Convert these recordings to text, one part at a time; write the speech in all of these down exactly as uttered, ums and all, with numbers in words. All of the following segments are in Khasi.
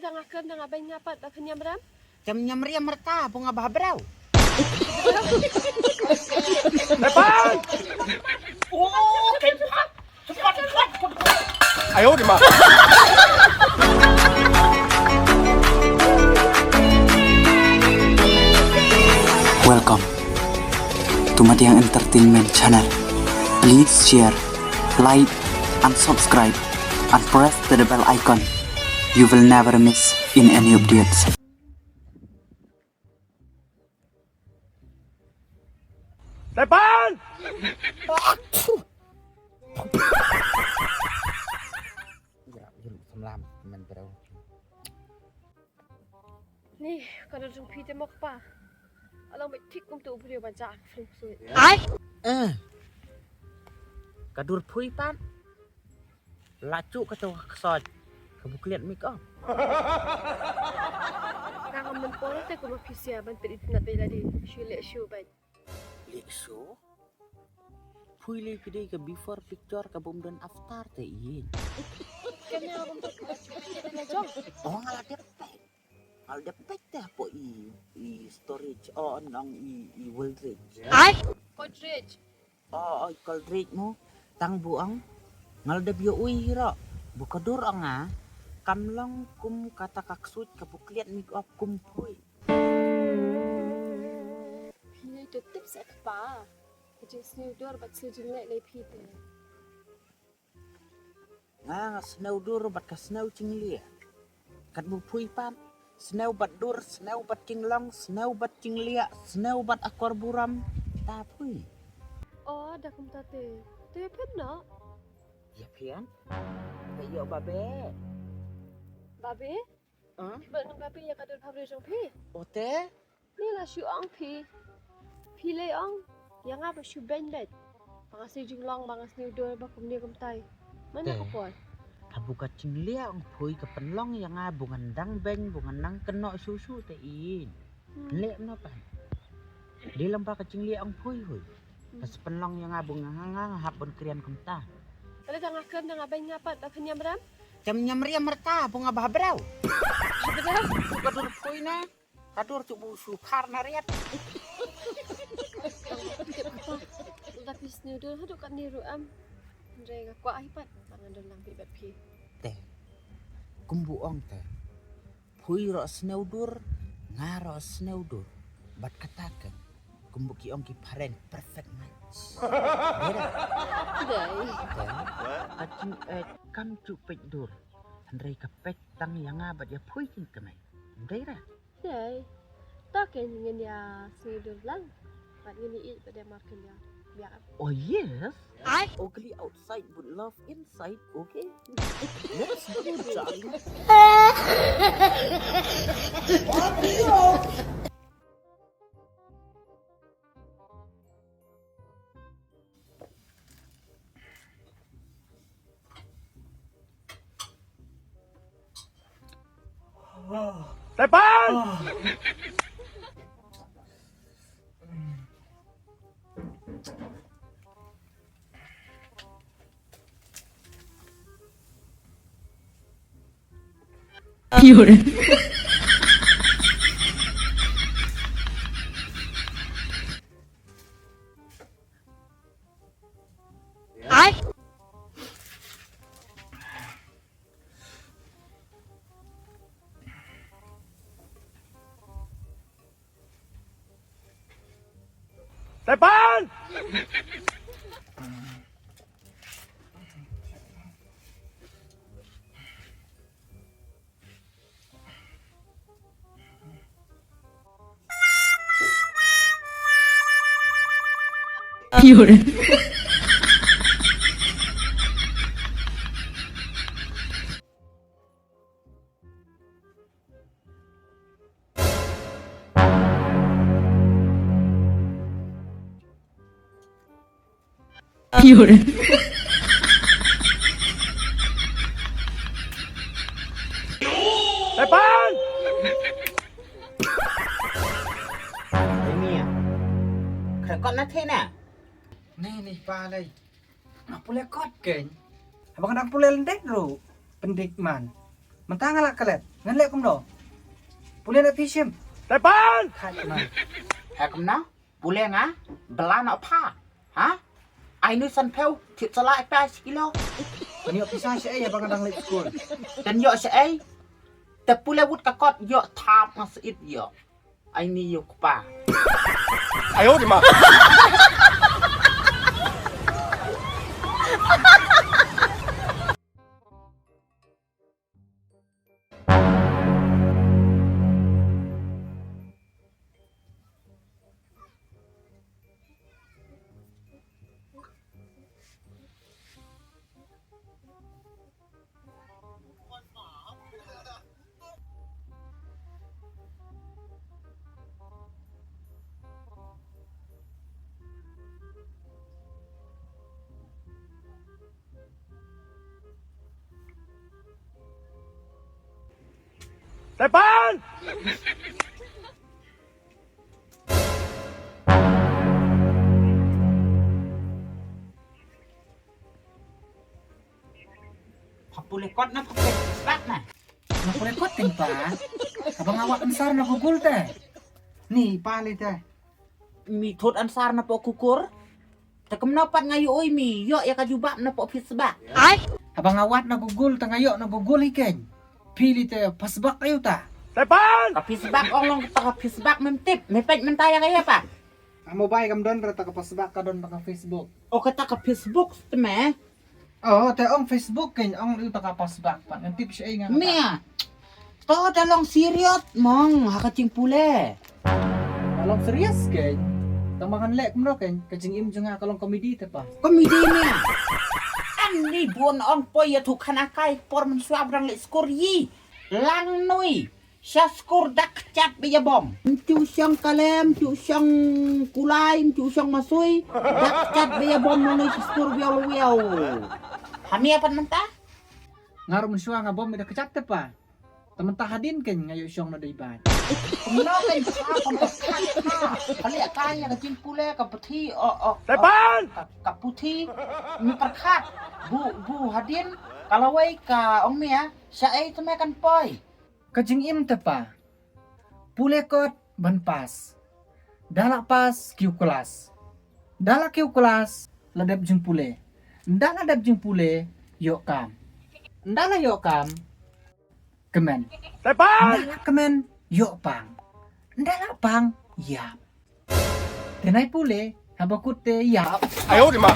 Tang akan tang abang ngapat ba phenyam ram. Jam nyam riam merta bunga bah brau. Ayo di ma. Welcome to Madiang Entertainment Channel. Please share, like, and subscribe, and press the bell icon. You will never miss in any updates. Sepan! Ni, ka dur jong phi te mo kpa. Alang bad thik kum tu u briew ba ja ka film ksoi. Ai. Eh. Ka dur phui pat. La chu ka tu ka ksoi. Ka bukliat mik oh. Ka ngam men por te kum phi sia ban pit it na te la di. Shu le shu ban. Leh shuh. Phui leh phi dei ka before picture ka bym don after te ïin. Kane ka bym don after te la jong. Oh, nga la dep peit. Nga la dep peit te hapoh i, i storage. Oh, nong i, i Wildridge. Ai? Godrej. Oh, oh, i Godrej mo. Tang bu ong. Nga la dep ïohi hi ruh. Bu ka dur ong ah. Kam long kum kata ka ksuid ka bukliat mik oh kum phui. Phi lei to tip sa kpa. Ka jingsniew dur bad sniew jingleh lei phi te. Nga nga sniew dur bad ka sniew jingleh. Katbu phui pat. Sniew bad dur, sniew bad jinglong, sniew bad jingleh, sniew bad akor burom. Ta phui. Oh, da kumta te. Te phin no? Ïa phin. Te ïa babe. Babe? Huh? Phi bad nang babe ïa ka dur pha briew jong phi. Ote? Ni la shu ong phi. Phi lei ong. Ïa nga ba shu beiñ beiñ. Ba nga sniew jinglong, ba nga sniew dur, ba kumne kumtai. Mano ka por? Habu ka jingleh ong phui ka pynlong ïa nga bu ngan dang beiñ, bu ngan nang kynnoh shu shu te in. Hmm. Leh mano pan. Dei lem ba ka jingleh ong phui hui. Hmm. Ka sa pynlong ïa nga bu nga nga nga hap ban krian kumta. Kale da nga kren da nga beiñ nga pat da phin ñiam ram. Jam ñiam riam merta bu nga bah brau. Brau. Ka dur phui na. Ka dur tu bu su phar na riat. Tip apa. Udah pis ni dur hadu kat ni ruam. Ndre nga kwah ai pat. Tangan dur lang pi bad phi. Te. Kumbu ong te. Phui ruh sniew dur, nga ruh sniew dur. Bad kata ka kumbu ki ong ki phareng perfect match. Dei. Dei. Ka jingeh kam ju peit dur. Hynrei ka peit tang ïa nga bad ïa phui jingkmen. Dei ra. Dei. Ta ken ngin ïa sniew dur lang. Bad ngin ïa ïeit bad ïa mar ken ïa biang. Oh yes. Ugly outside but love inside, okay? Let's go, darling. Sepan! Ai. Sepan! Sepan! Ai mia. Kare kot na thena. Ni ni pa lei. Nga pule kot ken. Abang nang pule lendet ru. Pendik man. Mynta nga la klet, ngan leh kumno? Pule na phi shim. Tepan! Khai kumno? Hai kumno? Pule nga, bela na pha. Ha? Ai nu san phew, thit sala ai pa shi kilo. Ngan ïoh pisa shaei haba nga dang leit skul? Ten ïoh shaei. Te pule wut ka kot ïoh thap nga sait ïoh. Ai ni ïoh kpa. Ayo di ma. Tepan! Pha pule kot na pha pule sbak na. Nga pule kot teng pa. Haba nga wad answer na Google te. Ni pa le te. Mi thot answer na po kukur. Te kumno pat nga ïoh oi mi ïoh ïa ka jubab na po Facebook. Ai. Haba nga wad na Google te nga ïoh na Google hi keiñ. Phi li te Facebook ayu ta. Tepan. Ka Facebook ong long ta ka Facebook mem tip. Me peit mynta ïa ka ïa pa. Ka mobile kam don ra ta ka Facebook ka don ta ka Facebook. O kata ka Facebook te me. Oh, te ong Facebook keiñ ong ïa ta ka Facebook pat ngan tip shi ai nga. Mia. To da long serious mong ha ka jingpule. Ka long serious keiñ. Tang ba ngan leh kumno keiñ ka jingim jong nga ka long komedi te pa. Komedi mia. Ani bun ong poi ïa tu khana kai por mynshuwa brang leh skur yi. Lang nui. Sha skur dak chat be ïa bom. Mtu shong kalem, mtu shong kulai, mtu shong masui. Dak chat be ïa bom nui sha skur wiaw wiaw. Hamia pat mynta. Nga ruh mynshuwa nga bom ïa da kjat te pa. Te mynta hadien keiñ nga ïoh shong na dei bad. Kumno keiñ pha, kumno pha, pha. Ka leh kai ïa ka jingpule ka puthi, o, o, o, Tepan! Ka, ka puthi, mi pyrkhat. Bu, bu hadien, ka lawei ka ong mia, shaei te me kan poi. Ka jingim te pa. Pule kot ban pass. Da la pass kiew klas. Da la kiew klas la dep jingpule. Da la dep jingpule ïoh kam. Da la ïoh kam kmen. Tepan! Da la kmen ïoh pang. Da la pang ïap. Te nai pule haba kut te ïap. Ayo di ma.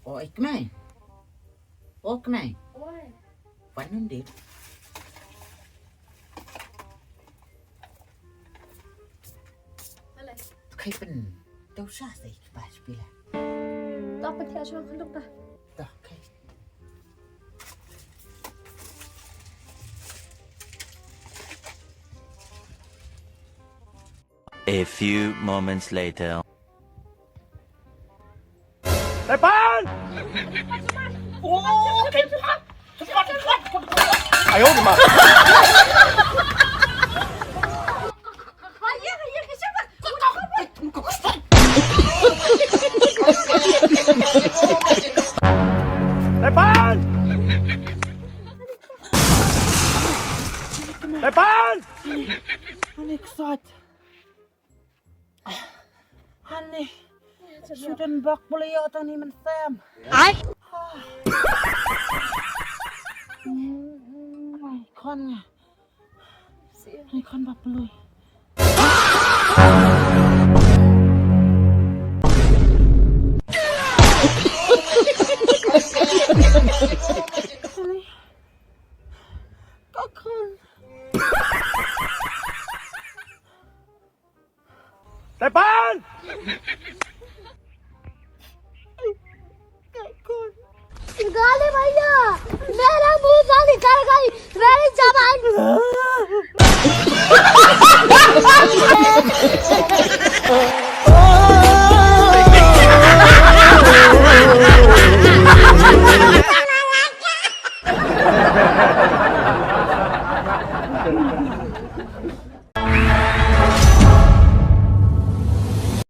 O, i kmai. O, kmai. Wan nun dip. Kai pen. Tau sa sa i kpa sipila. Tau pen thia shong khluk ta. Tau, kai. A few moments later. Tepan! Ayo, di ma. Tepan! Tepan! Ani ksat. Ani. Sudan bak pule ïa tang ni men sem. Ai. Ai khon. Ai khon bak pule. Ai. Ka khon. Tepa!